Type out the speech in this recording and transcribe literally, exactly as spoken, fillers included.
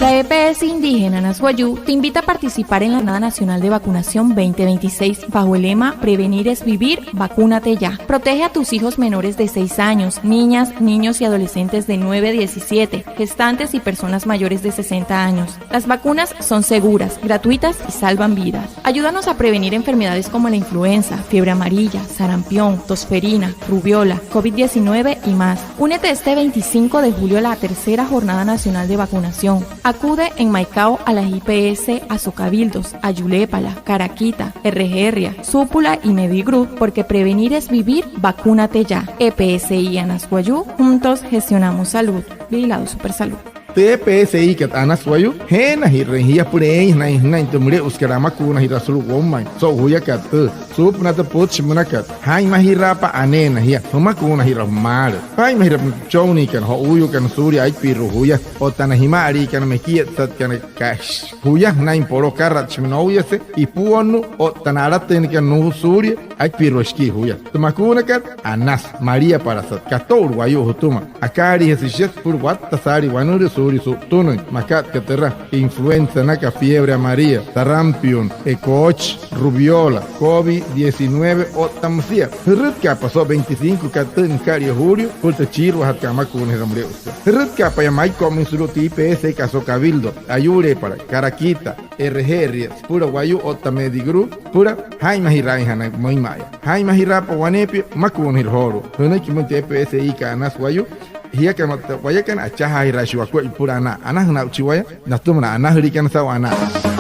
La E P S indígena Anas Wayuu te invita a participar en la Jornada Nacional de Vacunación veinte veintiséis bajo el lema "Prevenir es vivir, vacúnate ya". Protege a tus hijos menores de seis años, niñas, niños y adolescentes de nueve a diecisiete, gestantes y personas mayores de sesenta años. Las vacunas son seguras, gratuitas y salvan vidas. Ayúdanos a prevenir enfermedades como la influenza, fiebre amarilla, sarampión, tosferina, rubéola, covid diecinueve y más. Únete este veinticinco de julio a la tercera Jornada Nacional de Vacunación. Acude en Maicao a las I P S Asocabildos, Ayuuleepala, Karaquita, Erejeeria, Süpüla y Medigroup, porque prevenir es vivir, vacúnate ya. E P S I Anas Wayuu, juntos gestionamos salud. Vigilado Supersalud. Tü E P S I kat Anas Wayuu, jeenajirüin jia süpüla eein jünain jünain tü müle'usükat amakuunajiraa sulu'u woumain so'u juyakat tüü. Suupünaa tü pütchi münakat, jaa'inmajiraapa aneena jia, jümakuunajiraa jümaalü. Jaa'inmajiraapa na tüchonniikana, jo'uuyuukana suulia aipirua juya otta na jima'aliikana mekietsatkana, kashi juya jünain poloo akaratshimüin nouyase ipuonnu'u otta na alatüinakana nuu'u suulia aipirua shikii juya. Tü makuunakat Anas, maliapalasat, kato'ulu wayuu jütüma. Akaaliijasü shia süpüla watta saalii wanülüü suulia su'utünüin. Makat aka türa: influenza naka, fiebre amarilla, sarampión, e, koochi, rubéola, covid diecinueve otta müsia. Jürütkaapa so'u veinticinco kat tü nükalia julio süpüla tü chiiruajatkat amakuunajiraa müle'usükat. Jürütkaapa yaa Maiko'umüin sulu'u tü I P S kat Asocabildo, Ayuuleepala, Karaquita, Erejeeria, süpüla wayuu otta Medigroup süpüla jaa'inmajiraainjanain müinma'a yaa. Jaa'inmajiraapa waneepia, makuunajiraa joolu'u. Jünüiki müin tü E P S I kat Anas Wayuu. Jiakana otta wayakana, achajaajiraashii wakuaippa süpüla anaa. Anajüna aa'uchi waya natüma na anajüliikana saa'u anaa.